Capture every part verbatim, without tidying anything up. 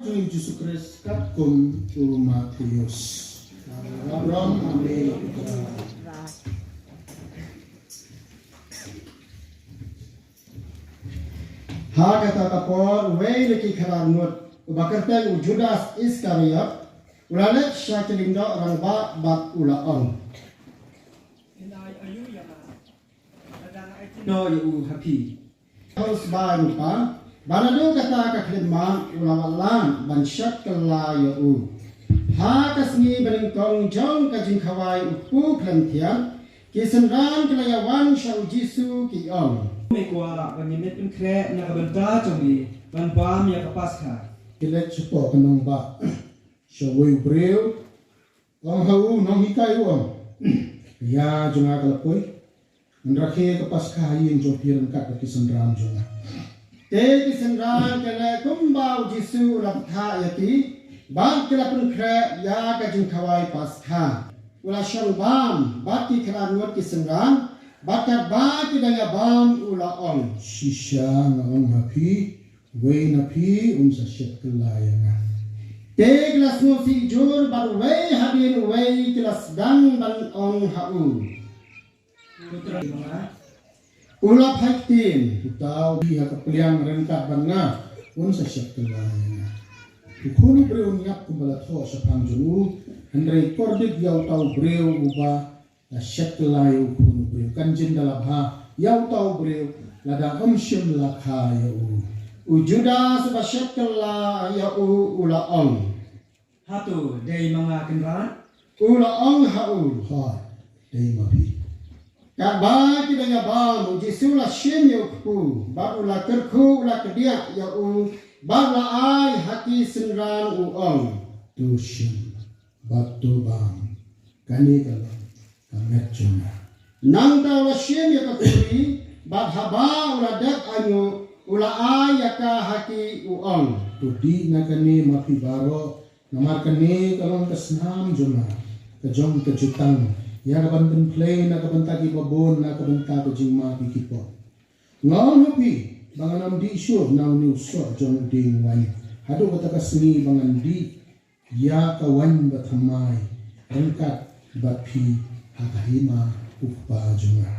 Jong u Jisu Khrist katkum u Mathaios. Rom, amen. Ha kata ka por, uwei na ki khynnah ngut, uba kyrteng u Judas Iskariot, u la leit sha ki lyngdoh rangbah bad u la ong, Phin ai aïu ïa nga? Lada nga aiti noh ïa u ha phi, ha u sbai rupa, ba naduh kata ka khyllipmat u la wad lad ban shet kylla ïa u. Ha ka sngi banyngkong jong ka jingkhawai u kpu khlem thiah, ki synran ki la ïawan sha u Jisu ki ong, Me kwah ban ïamih pynkhreh na ka bynta jong ngi ban bam ïa ka Paskha. Ki leit shapoh ka nongbah, sha uwei u briew, ong ha u, Nonghikai, u ong, ka ïa jong nga ka la poi. Ngan rakhe ka Paskha ha ïing jong phi ryngkat bad ki synran jong nga. Te ki synran ki leh kumba u Jisu u la bthah ïa ki, bad ki la pynkhreh ïa ka jingkhawai Paskha. U la shong bam bad ki khynnah ngut ki synran, bad katba ki dang ïa bam u la ong, Shisha nga ong ha phi, uwei na phi un sa shet kylla ïa nga. Te ki la sngewsih jur bad uwei hadien uwei ki la sdang ban ong ha u, U la phai ktien, uta u bi ha ka pliang ryngkat bad nga un sa shet kylla ïa nga. U khun u briew un ïap kumba la thoh shaphang jong u, hynrei kordit ïa uta u briew uba la shet kylla ïa u khun u briew. Kan jin da la bha ïa uta u briew lada ym shim la kha ïa u. U Judas uba shet kylla ïa u u la ong, Hato dei ma nga, Kynrad? U la ong ha u, Hooid, dei ma phi. Katba ki dang ïa bam, u Jisu u la shim ïa u kpu, bad u la kyrkhu, u la kdiah ïa u, bad u la ai ha ki synran u ong, To shim bad to bam, kane ka long ka met jong nga. Nangta u la shim ïa ka khuri, bad haba u la dep ainguh, u la ai ïa ka ha ki u ong, To dih na kane ma phi baroh, namar kane ka long ka snam jong nga, ka jong ka jutang, ïa kaban pynphlei na ka bynta ki babun, na ka bynta ka jingma ki kpoh. Nga ong ha phi ba ngan ym dih shuh na une u soh jong u dieng waiñ haduh kata ka sngi ba ngan dih ïa ka waiñ bathymmai ryngkat bad phi ha ka hima u Kpa jong nga.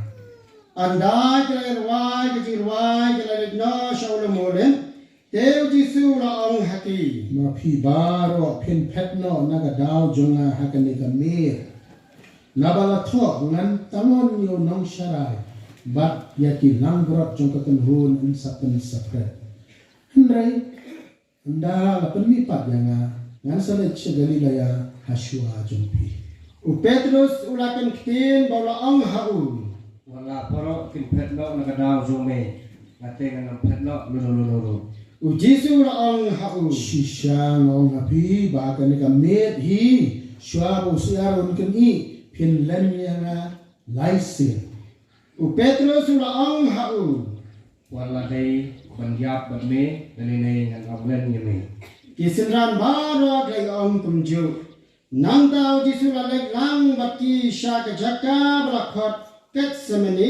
Ynda ki la rwai ka jingrwai, ki la leit noh sha u lum molin, te u Jisu u la ong ha ki, Ma phi baroh phin phet noh na ka daw jong nga ha kane ka miet. Naba la thoh, Ngan tangon ïa u nongsharai, bad ïa ki langbrot jong ka kynhun yn sa pynsaphred. Hynrei ynda la pynmihpat ïa nga, ngan sa leit sha Galilaïa ha shuwa jong phi. U Petrus u la kynktien bad u la ong ha u, Wat la baroh kin phet noh na ka daw jong me, nga te ngan ym phet noh lano lano ruh. U Jisu u la ong ha u, Shisha nga ong ha phi ba ha kane ka miet hi, shuwa ba u syiar un kynih, phin len ïa nga lai sien. U Petrus u la ong ha u, Wat la dei ban ïap bad me, lane ngan ym len ïa me. Ki synran baroh ki la ïa ong kumjuh. Nangta u Jisu u la leit lang bad ki sha ka jaka ba la khot Gethsemane,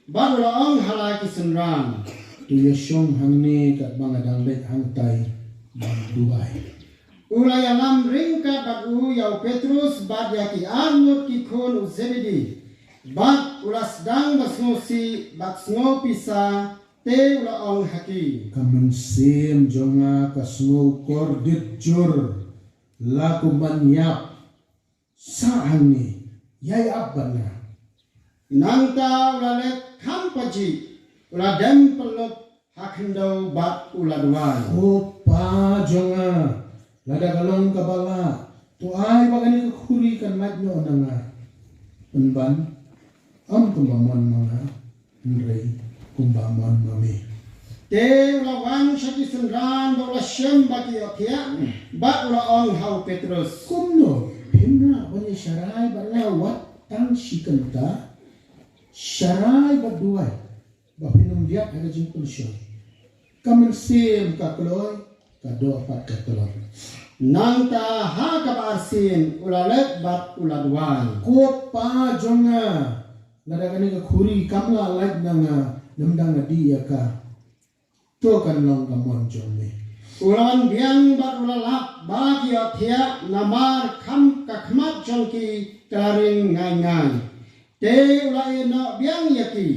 bad u la ong ha la ki synran, To ïashong hangne katba nga dang leit hangtai ban duwai. U la ïalam ryngkat bad u ïa u Petrus bad ïa ki arngut ki khun u Zebedi, bad u la sdang ba sngewsih bad sngew pisa, te u la ong ha ki, Ka mynsiem jong nga ka sngew kordit jur, la kumban ïap. Sah hangne, ïai ap bad nga. Nangta u la leit kham pajih, u la dem pyllup ha khyndew bad u la duwai, Ko Pa jong nga, lada ka long kaba lah, to ai ba kane ka khuri kan lait noh na nga. Pynban, ym kumba mon ma nga, hynrei kumba mon ma me. Te u la wan sha ki synran ba u la shem ba ki ïohthiah, bad u la ong ha u Petrus, Kumno phim lah ban ïasharai bad nga wat tang shi kynta? Sharai bad duwai ba phin ym riat ha ka jingpynshoi. Ka mynsiem ka kloi, ka doh pat ka tlot. Nangta ha kaba arsien u la leit bad u la duwai, Ko Pa jong nga, lada kane ka khuri kam lah lait na nga, lymda nga dih ïa ka, to kan long ka mon jong me. U la wan biang bad u la lap ba ki ïohthiah, namar kham ka khmat jong ki ka la ring ngaingai. Te u la ïehnoh biang ïa ki,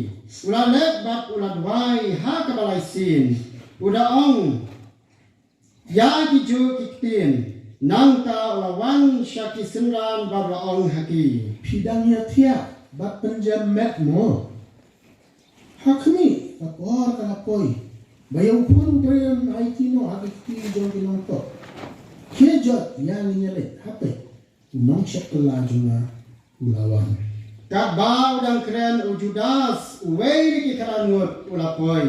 u la leit bad u la duwai ha kaba lai sien. U da ong ïa ki juh ki ktien. Nangta u la wan sha ki synran bad u la ong ha ki, phi dang ïathiah bad pynjem met mo? Ha khmih, ka por ka la poi ba ïa u Khun u briew yn aiti noh ha ki kti jong ki nongpop. Khie jot, ïa ngin ïaleit, ha peit, u nongsheptieng jong nga u la wan. Katba u dang kren, u Judas, uwei na ki khyndai ngut, u la poi.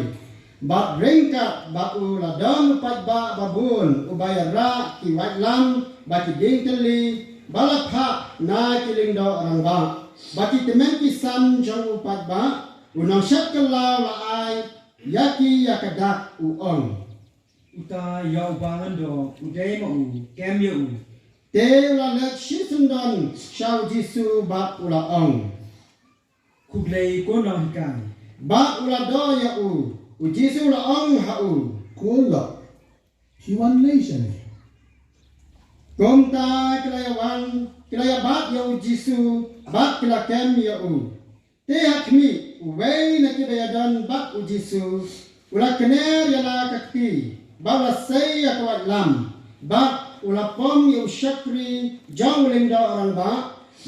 Bad ryngkat bad u la don u paidbah babun uba ïarah ki waitlam bad ki dieng tylli ba la phah na ki lyngdoh rangbah, bad ki tymmen ki san jong u paidbah. U nongsheptieng u la ai ïa ki ïa ka dak, u ong, uta ïa uba ngan doh u dei ma u, kem ïa u. Te u la leit shisyndon sha u Jisu bad u la ong, khublei ko nonghikai. Bad u la doh ïa u. U Jisu u la ong ha u, ko lok, phi wan lei shane? Kumta ki la ïa wan, ki la ïa bat ïa u Jisu bad ki la kem ïa u. Te ha khmih, uwei na kiba ïadon bad u Jisu u la kner ïa la ka kti bad u la sei ïa ka waitlam, bad u la pom ïa u shakri jong u lyngdoh rangbah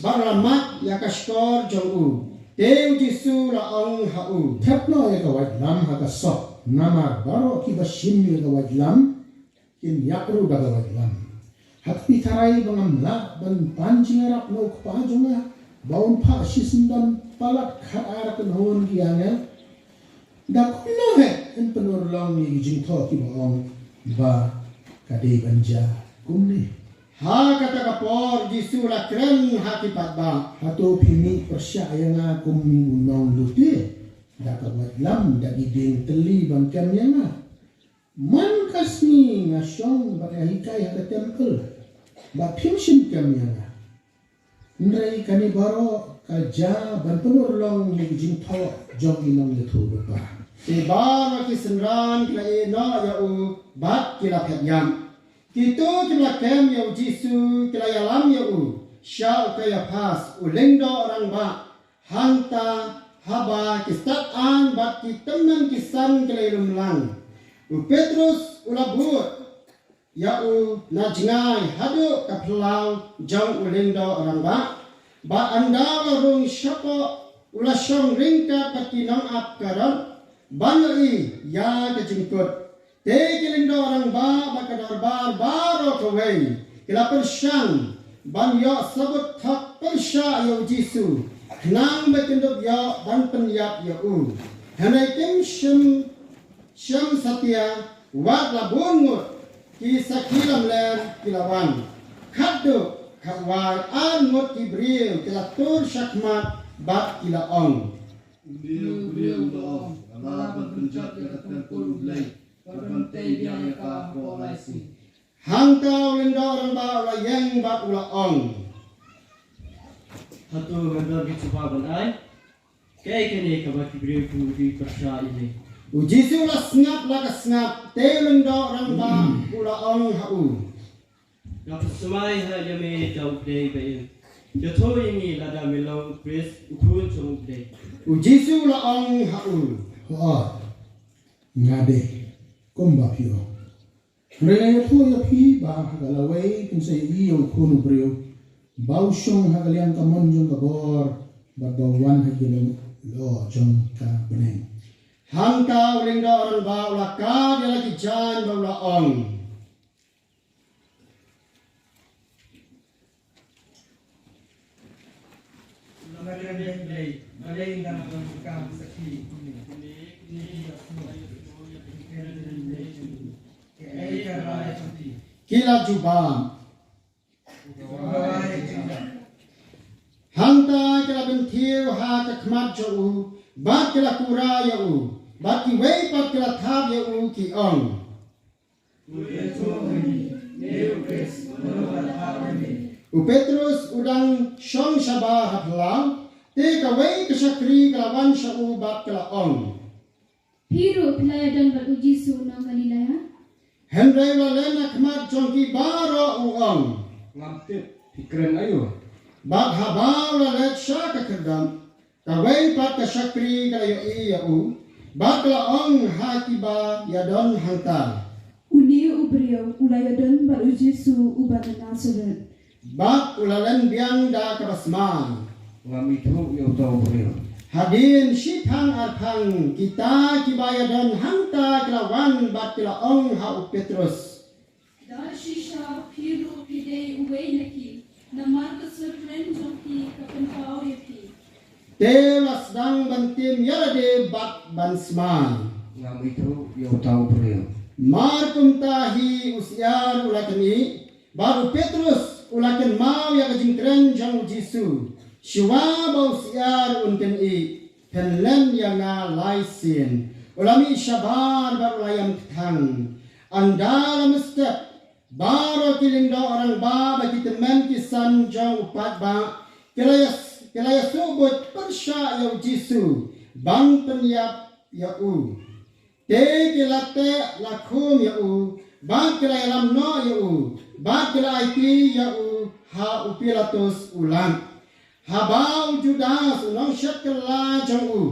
bad u la mad ïa ka shkor jong u. Te u Jisu u la ong ha u, thep noh ïa ka waitlam ha ka sop, namar baroh kiba shim ïa ka waitlam kin ïakruh da ka waitlam. Ha ka pyrthei ba ngam lah ban pan jingïarap na u Kpa jong nga ba un phah shisyndon palat khatar kynhun ki angel? Da kumno heh yn pynurlong ïa ki jingthoh kiba ong ba ka dei ban jia kumne? Ha kata ka por Jisu u la kren ha ki paidbah, hato phi mih pyrshah ïa nga kum u nonglute? Da ka waitlam, da ki dieng tylli ban kem ïa nga? Man ka sngi nga shong bad nga hikai ha ka templ, bad phim shym kem ïa nga. Hynrei kane baroh ka jia ban pynurlong ïa ki jingthoh jong ki nongïathuhlypa. Te baroh ki synran ki la ïehnoh ïa u bad ki la phet ïap. Kito kiba la kem ïa u Jisu ki la ïalam ïa u sha u Kaiaphas u lyngdoh rangbah. Hangta haba ki stad aiñ bad ki tymmen ki san ki la ïalum lang, u Petrus u la bud ïa u na jngai haduh ka phyllaw jong u lyngdoh rangbah. Bad ynda u la rung shapoh, u la shong ryngkat bad ki nongap karod ban ïohi ïa ka jingkut. Te ki lyngdoh rangbah bad ka dorbar baroh kawei ki la pyrshang ban ïoh sabut thok pyrshah ïa u Jisu, khnang ba kin dup ïoh ban pynïap ïa u. Hynrei kim shym, shym satia, wat la bun ngut ki sakhi lamler ki la wan. Khatduh khatwai ar ngut ki briew ki la tur shakhmat bad ki la ong, une u briew u la ong, nga lah ban pynjot ïa ka templ U Blei bad ban tei biang ïa ka baroh lai sngi. Hangta u lyngdoh rangbah u la ïeng bad u la ong, hato nga don ka jubab ban ai? Kaei kane kaba ki briew ki pyrshah ïa me? U Jisu u la sngap la ka sngap, te u lyngdoh rangbah u la ong ha u, nga pynsmai ha ïa me da U Blei ba im. Ïathuh ïa ngi lada me long u Khrist, u Khun jong U Blei. U Jisu u la ong ha u, hooid, nga dei, kumba phi ong. Hynrei nga ïathuh ïa phi ba ha ka lawei kin sa ïohi ïa u Khun u briew ba u shong ha ka liang kamon jong ka bor bad ba u wan ha ki lynti jong ka bneng. Hangta u lyngdoh rangbah u la kad ïa la ki jaiñ bad u la ong, ki la jubab. Hangta ki la bynthiew ha ka khmat jong u bad ki la kura ïa u, bad kiwei pat ki la thap ïa u ki ong, u Petrus u dang shong shabar ha phyllaw. Te kawei ka shakri ka la wan sha u bad ka la ong, phi ruh phi la ïadon bad u Jisu u nong Galilea. Hynrei u la len ha khmat jong ki baroh, u ong, ngam tip phi kren aïu. Bad haba u la leit sha ka khyrdop, kawei pat ka shakri ka la ïohi ïa u, bad ka la ong ha kiba ïadon hangta, une u briew u la ïadon bad u Jisu uba na Nasaret. Bad u la len biang da kaba smai, ngam ithuh ïa uta u briew. Hadien shiphang arphang kita kiba ïadon hangta ki la wan bad ki la ong ha u Petrus, da shisha phi ruh phi dei uwei na ki, namar ka sur kren jong phi ka pynpaw ïa phi. Te u la sdang ban tim ïa lade bad ban smai, ngam ithuh ïa uta u briew. Mar kumta hi u syiar u la kynnoh, bad u Petrus u la kynmaw ïa ka jingkren jong u Jisu, shuwa ba u syiar un kynnoh, pynlen ïa nga lai sien. U la mih shabar bad u la ïam kthang. Ynda la mynstep, baroh ki lyngdoh rangbah bad ki tymmen ki san jong u paidbah ki la ïa, ki la ïa suh buit pyrshah ïa u Jisu ban pynïap ïa u. Te ki la teh la khum ïa u, bad ki la ïalam noh ïa u, bad ki la aiti ïa u ha u Pilatus u lad. Haba u Judas u nongshet kylla jong u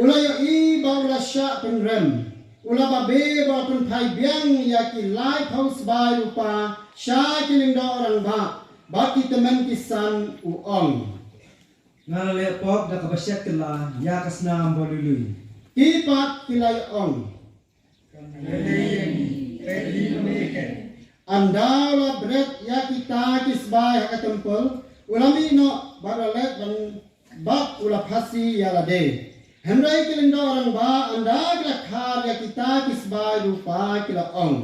u la ïohi ba u la shah pynrem, u la babe ba u pynphai biang ïa ki laiphew sbai rupa sha ki lyngdoh rangbah bad ki tymmen ki san, u ong, nga la leh pop da kaba shet kylla ïa ka snam ba lui lui. Ki pat ki la ïa ong, ynda u la bret ïa kita ki sbai ha ka templ, u la mih noh bad u la leit ban, bad u la phasi ïa lade. Hynrei ki lyngdoh rangbah ynda ki la khar ïa kita ki sbai rupa ki la ong,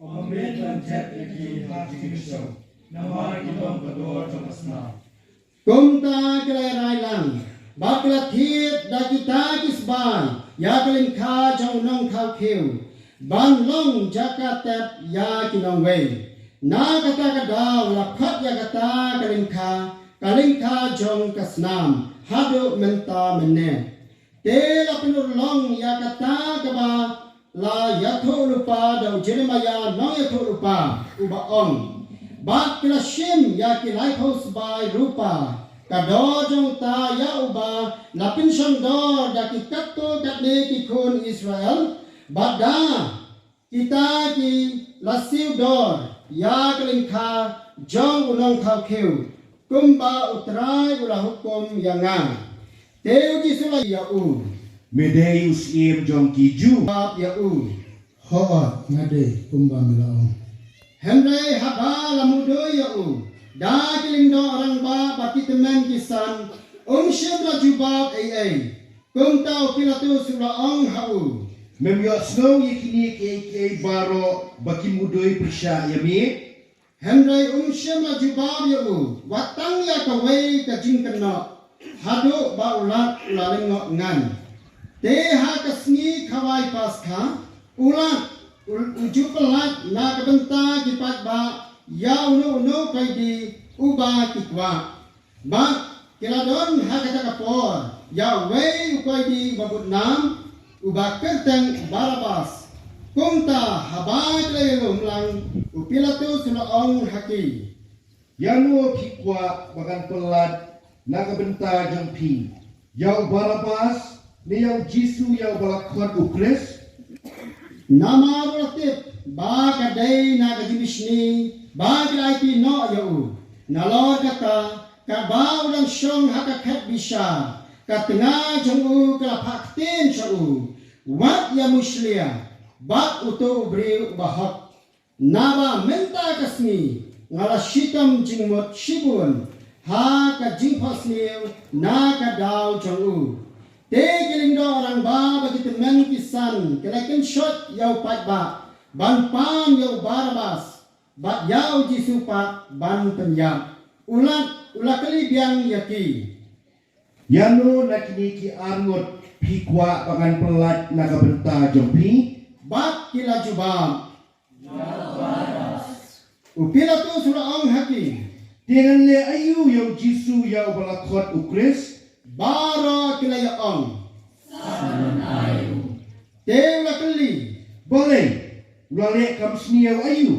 ym bit ban thep ïa ki ha ki kyrsiew, namar ki long ka dor jong ka snam. Kumta ki la rai lang, bad ki la thied da kita ki sbai ïa ka lyngkha jong u nongthaw khiew ban long jaka tep ïa ki nongwei. Na kata ka daw la khot ïa kata ka lyngkha, ka lyngkha jong ka snam, haduh mynta mynne. Te la pynurlong ïa kata kaba la ïathuh lypa da u Jeremaïah nongïathuh lypa, uba ong, bad ki la shim ïa ki laiphew sbai rupa, ka dor jong uta ïa uba la pynshong dor da ki katto katne ki khun Israel, bad da kita ki la siew dor ïa ka lyngkha jong u nongthaw khiew, kumba U Trai u la hukum ïa nga. Te u Jisu u la ïa u, me dei u syiem jong ki Jiw? Jubab ïa u, hooid, nga dei, kumba me la ong. Hynrei haba la mudui ïa u da ki lyngdoh rangbah bad ki tymmen ki san, um shym la jubab ei ei. Kumta u Pilatus u la ong ha u, mem ïohsngew ïa kine kiei kiei baroh ba ki mudui pyrshah ïa me? Hynrei um shym la jubab ïa u wat tang ïa kawei ka jingkynnoh, haduh ba u Lat u la lyngngoh ngan. Te ha ka sngi khawai Paskha, u Lat u, u ju pyllait na ka bynta ki paidbah ïa uno uno u koidi uba ki kwah. Bad ki la don ha kata ka por ïa uwei u koidi uba budnam, uba kyrteng Barabbas. Kumta haba ki la ïalum lang, u Pilatus u la ong ha ki, ïano phi kwah ba ngan pyllait na ka bynta jong phi, ïa u Barabbas ne ïa u Jisu ïa uba la khot u Khrist? Namar u la tip ba ka dei na ka jingbishni ba ki la aiti noh ïa u. Nalor kata, katba u dang shong ha ka khet bishar, ka tnga jong u ka la phah ktien sha u, wat ïa mushlia bad uto u briew uba hok. Naba mynta ka sngi nga la shitom jingmut shibun ha ka jingphohsniew na ka daw jong u. Te ki lyngdoh rangbah bad ki tymmen ki san ki la kynshoh ïa u paidbah ban pan ïa u Barabbas, bad ïa u Jisu pat ban pynïap. U Lat u la kylli biang ïa ki, ïano na kine ki arngut phi kwah ba ngan pyllait na ka bynta jong phi? Bad ki la jubab, u Pilatus u la ong ha ki, te ngan leh aïu ïa u Jisu ïa uba la khot u Khrist? Baroh ki la ïa ong, te u la kylli, balei? U la leh kam sniew aïu?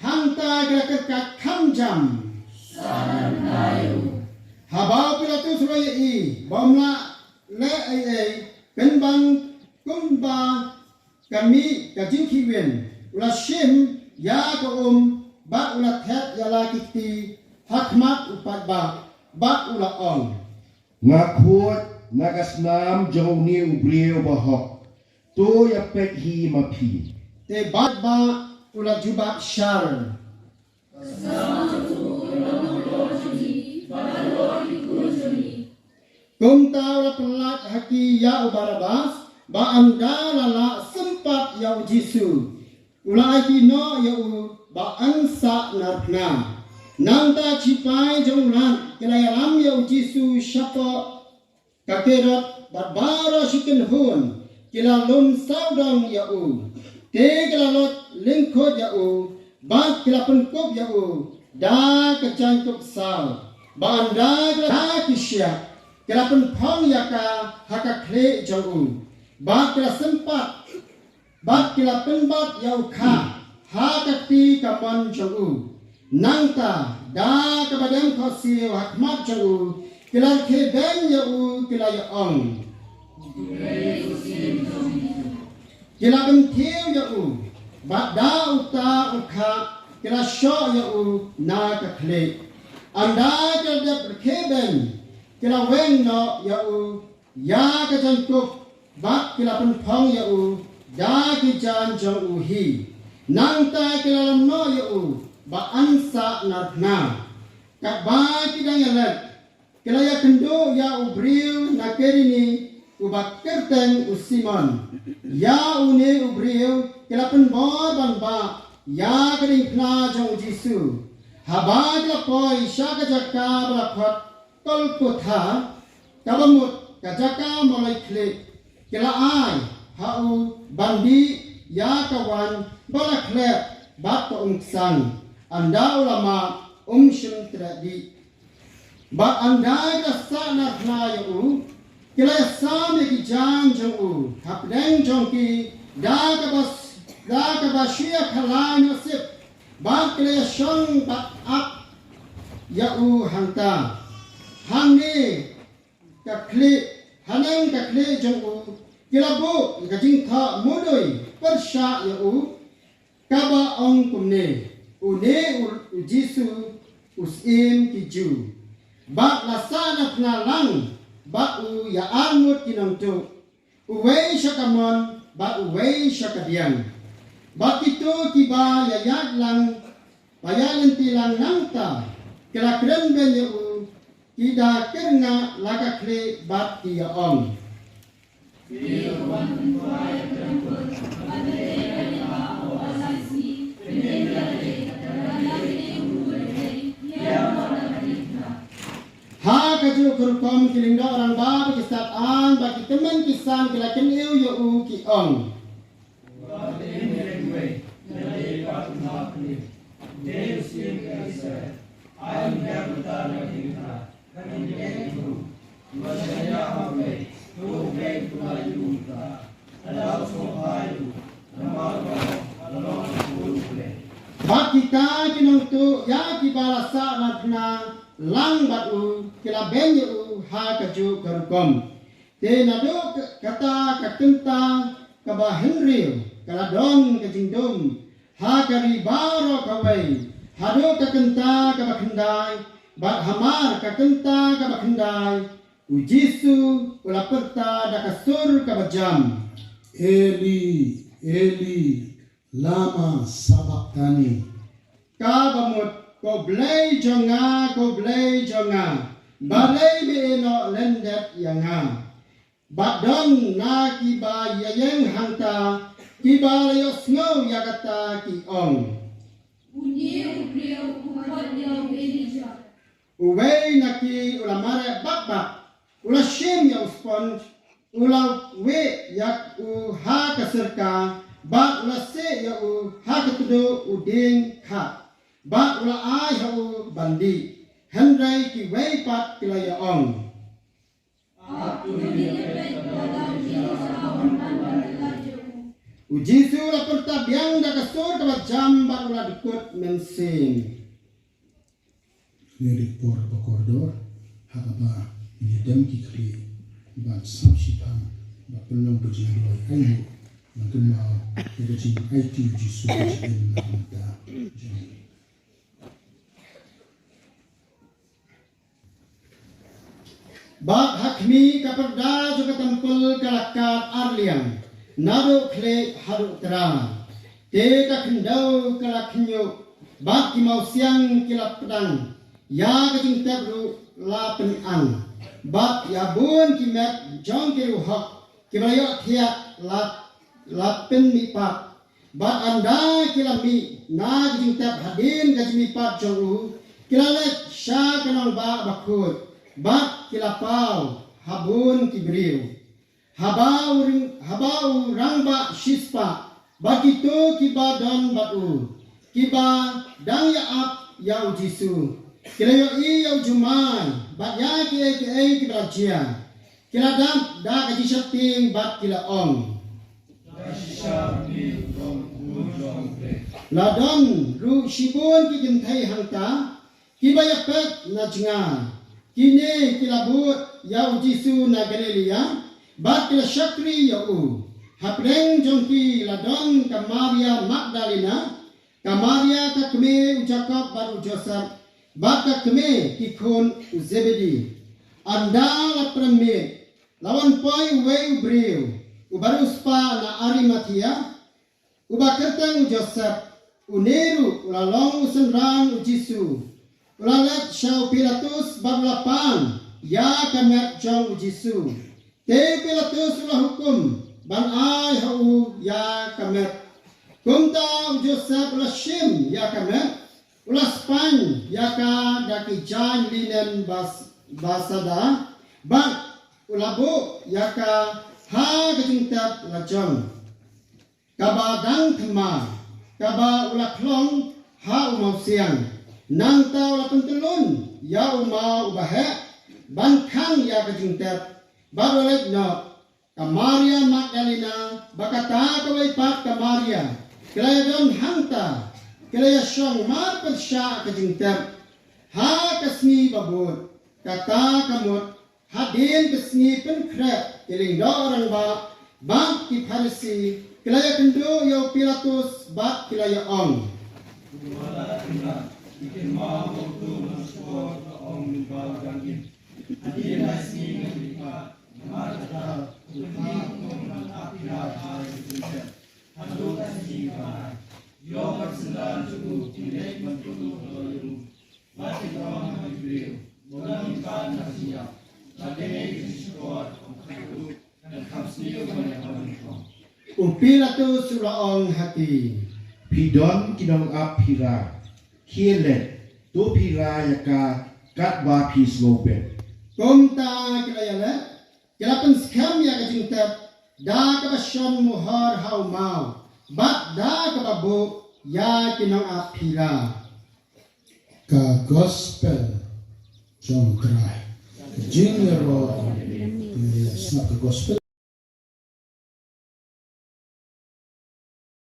Hangta ki la kyrkhat kham jam. Haba u Pilatus u la ïohi ba um lah leh ei ei pynban kumba ka mih ka jingkhih win, u la shim ïa ka um bad u la thet ïa la ki kti ha khmat u paidbah bad u la ong, Nga khuid na ka snam jong une u briew bahok. To ïapeit hi ma phi. Te u paidbah u la jubab shar. Kumta u la pynlait ha ki ïa u Barabbas, bad ynda la lah sympat ïa u Jisu, u la ai ki noh ïa u ban sah narphna. Nangta ki shipai jong u Lat ki la ïalam ïa u Jisu shapoh ka kerot, bad baroh shi kynhun ki la lum sawdong ïa u. Te ki la leit lyngkhuid ïa u bad ki la pynkup ïa u da ka jaiñkup saw. Bad ynda ki la, da ki shiah ki la pynphong ïa ka ha ka khlieh jong u, bad ki la sympat, bad ki la pynbat ïa u khah ha ka kti kamon jong u. Nangta da kaba dem khohsiew ha khmat jong u ki la rkhie beiñ ïa u, ki la ïa ong, ki la bynthiew ïa u, bad da uta u khah ki la shoh ïa u na ka khlieh. Ynda ki la dep rkhie beiñ ki la weng noh ïa u ïa ka jaiñkup, bad ki la pynphong ïa u da ki jaiñ jong u hi. Nangta ki la lam noh ïa u ban sah narphna. Katba ki dang ïaleit ki la ïakynduh ïa u briew na Kirene uba kyrteng u Simon. Ïa une u briew ki la pynbor ban bah ïa ka diengphna jong u Jisu. Haba ki la poi sha ka jaka ba la khot Kolkotha, kaba mut ka jaka mawlai khlieh, ki la ai ha u ban dih ïa ka waiñ ba la khleh bad ka umksang. Ynda u la mad um shym treh dih. Bad ynda ki la sah narphna ïa u, ki la ïasam ïa ki jaiñ jong u hapdeng jong ki da kaba, da kaba shu ïakhalai noh sip. Bad ki la ïashong bad ap ïa u hangta. Hangne ka khlieh, haneng ka khlieh jong u ki la buh ïa ka jingthoh mudui pyrshah ïa u, kaba ong kumne: Une u, u Jisu, u Syiem ki Jiw. Bad la sah narphna lang bad u ïa arngut ki nongtuh, uwei sha kamon bad uwei sha kadiang. Bad kito kiba ïaid lang, ba ïaid lynti lang nangta, ki la kren beiñ ïa u, ki da kyrngah la ka khlieh bad ki ïa ong. Ha kajuh ka rukom ki lyngdoh rangbah bad ki stad aiñ bad ki tymmen ki san ki la kyniew ïa u, ki ong. Bad kita ki nongtuh ïa kiba la sah narphna lang bad u, ki la beiñ ïa u ha kajuh ka rukom. Te naduh kata ka kynta kaba hynriew ka la don ka jingdum ha ka ri baroh kawei, haduh ka kynta kaba khyndai, bad hamar ka kynta kaba khyndai, u Jisu u la pyrta da ka sur kaba jam, Eli, Eli, lama sabakthani? Kaba mut, Ko Blei jong nga, ko Blei jong nga, balei me ïehnoh lyndet ïa nga? Bad don na kiba ïaïeng hangta kiba la ïohsngew ïa kata, ki ong, Une u briew u khot ïa u Elijah. Uwei na ki u la mareh bak bak, u la shim ïa u sponj, u la wieh ïa u ha ka syrka, bad u la sieh ïa u ha ka tduh u dieng khah, bad u la ai ha u ban dih. Hynrei kiwei pat ki la ïa ong, U Jisu u la pyrta biang da ka sur kaba jam bad u la dkut mynsiem. Ngi dei por ba kordor ha kaba ngi dem ki khlieh ban sngap shiphang ba pynlong ka jingduwai aïu ban kynmaw ïa ka jingaiti u Jisu ka jingim na ka bynta jong ngi. Bad ha khmih, ka pyrda jong ka templ ka la kad ar liang naduh khlieh haduh trai. Te ka khyndew ka la khynñiuh bad ki mawsiang ki la pdang, ïa ka jingtep ruh la pynang, bad ïa bun ki met jong ki riewhok kiba la ïohthiah la, la pynmihpat. Bad ynda ki la mih na ka jingtep hadien ka jingmihpat jong u, ki la leit sha ka nongbah bakhuid bad ki la paw ha bun ki briew. Haba u ring, haba u rangbah shispah bad kito kiba don bad u, kiba dang ïa ap ïa u Jisu, ki la ïohi ïa u jumai bad ïa kiei kiei kiba la jia, ki la dap da ka jingsheptieng bad ki la ong, la don ruh shibun ki kynthei hangta kiba ïapeit na jngai. Kine ki la bud ïa u Jisu na Galilaïa bad ki la shakri ïa u. Hapdeng jong ki la don ka Maria Magdalena, ka Maria ka kmie u Jakob bad u Joseph, bad ka kmie ki khun u Zebedi. Ynda la prem miet, la wan poi uwei u briew uba riewspah na Arimathea, uba kyrteng u Joseph. Une ruh u la long u synran u Jisu. U la leit sha u Pilatus bad u la pan ïa ka met jong u Jisu. Te u Pilatus u la hukum ban ai ha u ïa ka met. Kumta u Joseph u la shim ïa ka met, u la spaiñ ïa ka da ki jaiñ linen bas, basada, bad u la buh ïa ka ha ka jingtep lajong kaba dang thymmai, kaba u la khlong ha u mawsiang. Nangta u la pyntyllun ïa u maw uba heh ban khang ïa ka jingtep, bad u la leit noh. Ka Maria Magdalena bad kata kawei pat ka Maria ki la ïadon hangta, ki la ïashong marpyrshah ka jingtep ha ka sngi ba bud. Kata ka mut, hadien ka sngi pynkhreh, ki lyngdoh rangbah bad ki Pharisi ki la ïakynduh ïa u Pilatus bad ki la ïa-ong, u Pilatus u la ong ha ki, phi don ki nongap phi ra, khie leit, to phi ra ïa ka katba phi sngewbit. Kumta ki la ïaleit, ki la pynskhem ïa ka jingtep da kaba shon muhor ha u maw bad da kaba buh ïa ki nongap phi ra. Ka Gospel jong u Trai. Ka jingïaroh. Ngi ïa sngap ka Gospel.